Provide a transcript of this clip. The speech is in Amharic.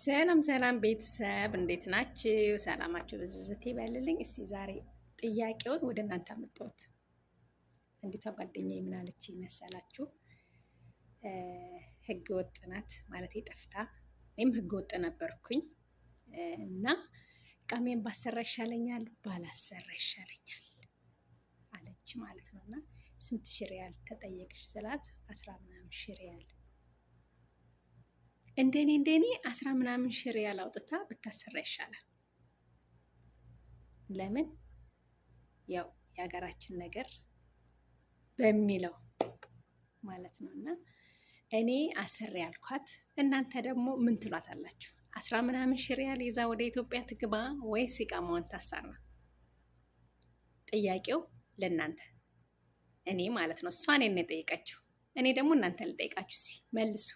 ሰላም ሰላም ቤተሰብ እንዴት ናችሁ? ሰላማችሁ ብዝዝት ይበልልኝ። እስቲ ዛሬ ጥያቄውን ወደ እናንተ አመጣሁት። አንዲቷ ጓደኛዬ ምን አለች መሰላችሁ? ህገ ወጥ ናት ማለት ጠፍታ፣ እኔም ህገ ወጥ ነበርኩኝ እና ቃሜን ባሰራ ይሻለኛል ባላሰራ ይሻለኛል አለች ማለት ነው። እና ስንት ሺህ ሪያል ተጠየቅሽ ስላት 10 ምናምን ሺህ ሪያል። እንደኔ 10 ምናምን ሺህ ሪያል አውጥታ ብታሰራ ይሻላል። ለምን ያው የሀገራችን ነገር በሚለው ማለት ነው። እና እኔ አሰሪ ያልኳት፣ እናንተ ደግሞ ምን ትሏት አላችሁ? 10 ምናምን ሺህ ሪያል ይዛ ወደ ኢትዮጵያ ትግባ ወይስ ኢቃማዋን ታሰራ? ጥያቄው ለእናንተ እኔ ማለት ነው። እሷ እኔን ነው የጠየቀችው። እኔ ደግሞ እናንተ ልጠይቃችሁ። እስኪ መልሱ።